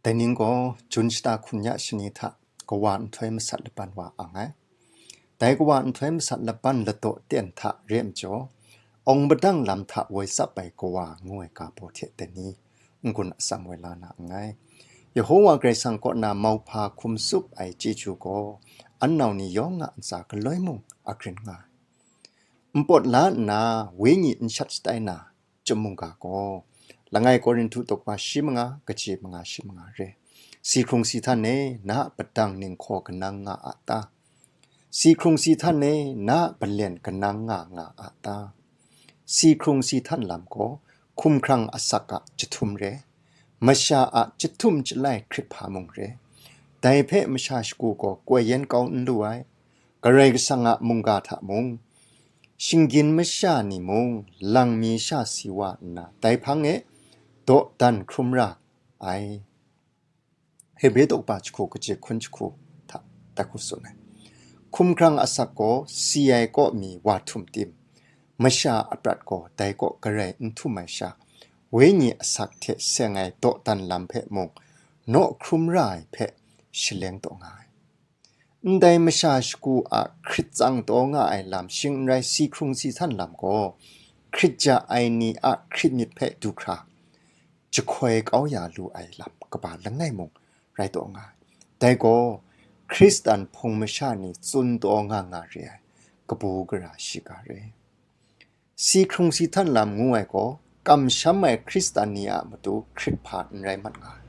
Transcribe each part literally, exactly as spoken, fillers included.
Dai ning gaw Jun shata hkun ya shani hta kawa nhtoi masat laban wa ang ai. Dai kawa nhtoi masat laban ladaw ten hta re ai majaw, awng padang lam hta woi tsap ai kawa ngu ai ga baw hte dai ni n-gun atsam woi la na nngai. Yehowa Karai Kasang kaw na mauhpa hkum tsup ai chyeju gaw, an nau ni yawng a ntsa galoi mung a grin nga ai. Npawt la nna wenyi n shat shatai na, chyum mungga gaw, langai Korinhtu tawkpa shi manga, kaji manga shi manga re. Si hkrung si htan e, na a padang ninghkaw kanang nga a ta? Si hkrung si htan e, na a balen kanang nga nga a ta? Si hkrung si htan lam gaw, hkumhkrang asak a chyahtum re, masha a chyahtum chyalai hkrit hpa mung re. Dai hpe masha shagu gaw koi yen kau n lu ai. Karai Kasang a mungga hta mung, shinggyim masha ni mung, lang mi sha si wa nna, dai hpang e dawdan hkrum ra ai. Hebre tawkpa jahku kaji hkun jahku hta dai hku tsun ai. Hkumhkrang asak gaw si ai kaw mi wa htum tim, masha a prat gaw dai kaw garai n htum ai sha, wenyi asak hte seng ai dawdan lam hpe mung, naw hkrum ra ai hpe shaleng taw nga ai. Ndai masha shagu a hkrit tsang taw nga ai lam shing n rai, si hkrung si htan lam gaw, hkrit ja ai ni a hkrit myit hpe du hkra, jahkoi kau ya lu ai lam kaba langai mung rai taw nga ai. Dai gaw, Hkristan hpung masha ni tsun taw nga nga re ai kabu gara shiga re. Si hkrung si htan lam ngu ai gaw, kamsham ai Hkristan ni a matu hkrit hpa n rai mat nga ai.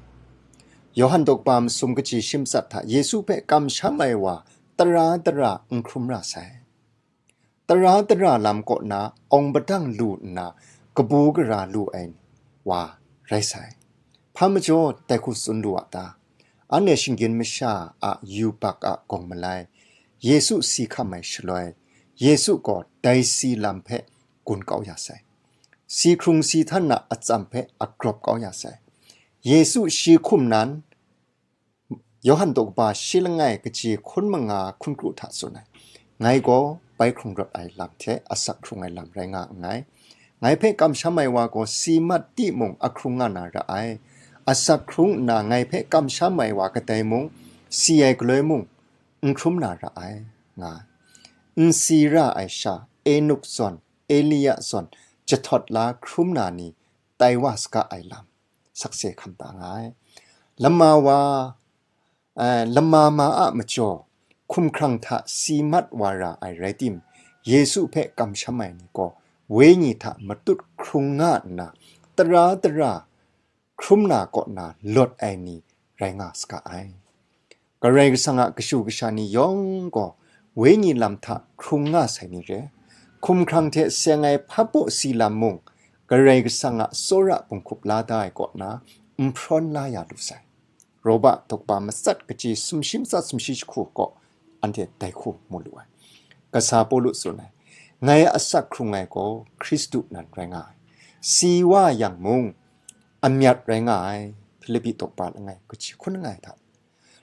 Yawhan tawkpa masum kaji shi matsat hta Yesu hpe kamsham ai wa tara tara n hkrum ra sai. Tara tara lam kaw na awng padang lu nna kabu gara lu ai wa rai sai. Hpa majaw dai hku tsun lu a ta? Anhte shinggyim masha a yubak a gawng malai, Yesu si hkam ai shaloi, Yesu gaw dai si lam hpe gun kau ya sai. Si hkrung si htan a atsam hpe agrawp kau ya sai. Yesu shi hkum nan, Yawhan tawkpa shi langai kaji hkun manga hkun kru hta tsun ai. Ngai gaw bai hkrung rawt ai lam hte asak hkrung ai lam rai nga nngai. Ngai hpe kamsham ai wa gaw si mat timung a hkrung nga na ra ai. Asak hkrung nna ngai hpe kamsham ai wa kadai mung, si ai galoi mung, n hkrum na ra ai, nga ai. N si ra ai sha, Enuk zawn, Elia zawn, jahtawt la hkrum na ni tai wa saga ai lam, sakse hkam da nga ai. Lama wa, eh, lama ma a majaw, hkumhkrang hta si mat wa ra ai rai tim, Yesu hpe kamsham ai ni gaw, wenyi hta matut hkrung nga nna, tara tara hkrum na kaw na lawt ai ni rai nga saga ai. Karai Kasang a kashu kasha ni yawng gaw, wenyi lam hta hkrung nga sai ni re. Hkumhkrang hte seng ai hpabaw si lam mung, Karai Kasang a tsawra bunghkup la da ai kaw na, n hprawn la ya lu sai. Roba tawkpa matsat kaji sumshi matsat sumshi jahku gaw, anhte dai hku mu lu ai. Kasa Pawlu tsun ai, ngai asak hkrung ai gaw Hkristu nan rai nga ai. Si wa yang mung, amyat rai nga ai. Hpilipi tawkpa langai kaji hkun langai hta.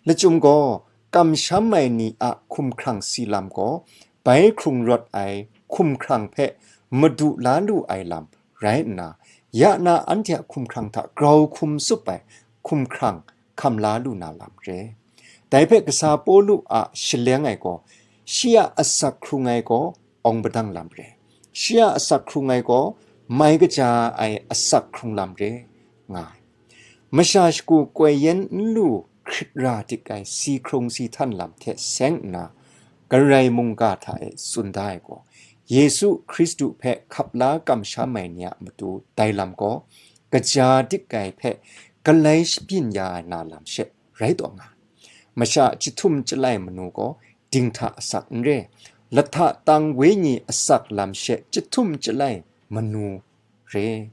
Lachyum gaw, kamsham ai ni a hkumhkrang si lam gaw, bai hkrung rawt ai hkumhkrang hpe madu la lu ai lam rai nna, ya na anhte a hkumhkrang hta grau hkum tsup ai hkumhkrang hkam la lu na lam re. Dai hpe kasa Pawlu a shaleng ai gaw, shi a asak hkrung ai gaw awng padang lam re. Shi a asak hkrung ai gaw mai kaja ai asak hkrung lam re, nga ai. Masha shagu koi yen n lu hkrit ra dik ai si hkrung si htan lam hte seng nna, Karai mungga hta e tsun da ai gaw, Yesu Hkristu hpe hkap la kamsham ai ni a matu dai lam gaw, kaja dik ai hpe galai shabyin ya ai na lam she rai taw nga ai. Masha chyahtum chyalai manu gaw dinghta asak n re, lahta tang wenyi asak lam she chyahtum chyalai manu re.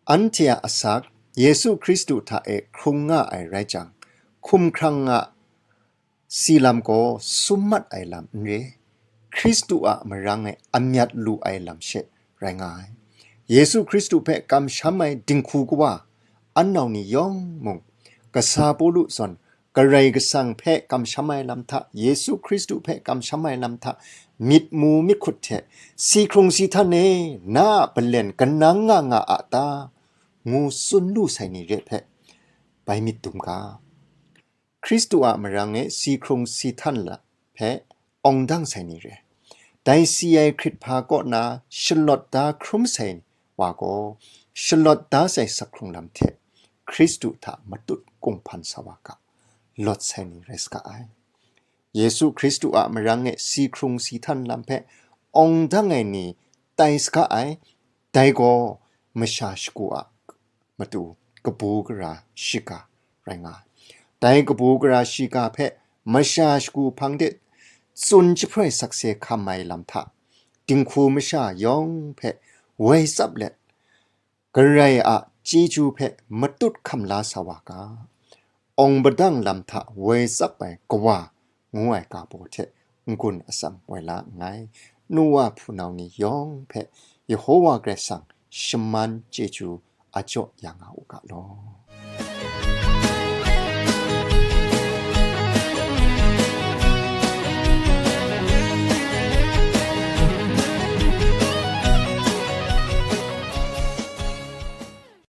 Anhte a asak, Yesu Hkristu hta e hkrung nga ai rai jang, hkumhkrang a si lam gaw sum mat ai lam n re, Hkristu a marang e amyat lu ai lam she rai nga ai. Yesu Hkristu hpe kamsham ai dinghku kawa, an nau ni yawng mung, kasa Pawlu zawn Karai Kasang hpe kamsham ai lam hta, Yesu Hkristu hpe kamsham ai lam hta, myit mu myit hkut hte, si hkrung si htan e, na a balen kanang nga nga a ta? ngu tsun lu sai ni re hpe, bai myit dum ga. Hkristu a marang e si hkrung si htan la hpe awng dang sai ni re. Dai si ai hkrit hpa kaw na shalawt da hkrum sai wa gaw, shalawt da sai sak hkrung lam hte Hkristu hta matut kunghpan sa wa ga, lawt sai ni rai saga ai. Yesu Hkristu a marang e si hkrung si htan lam hpe awng dang ai ni tai saga ai, dai gaw masha shagu a matu kabu gara shiga rai nga ai. Dai kabu gara shiga hpe masha shagu hpang de tsun jahproi sakse hkam ai lam hta, dinghku masha yawng hpe woi tsap let, Karai a chyeju hpe matut hkam la sa wa ga, awng padang lam hta woi tsap ai Kawa ngu ai ga baw hte n-gun atsam woi la nngai. Nu wa hpunau ni yawng hpe Yehowa Karai Kasang shaman chyeju a jaw ya nga u ga law.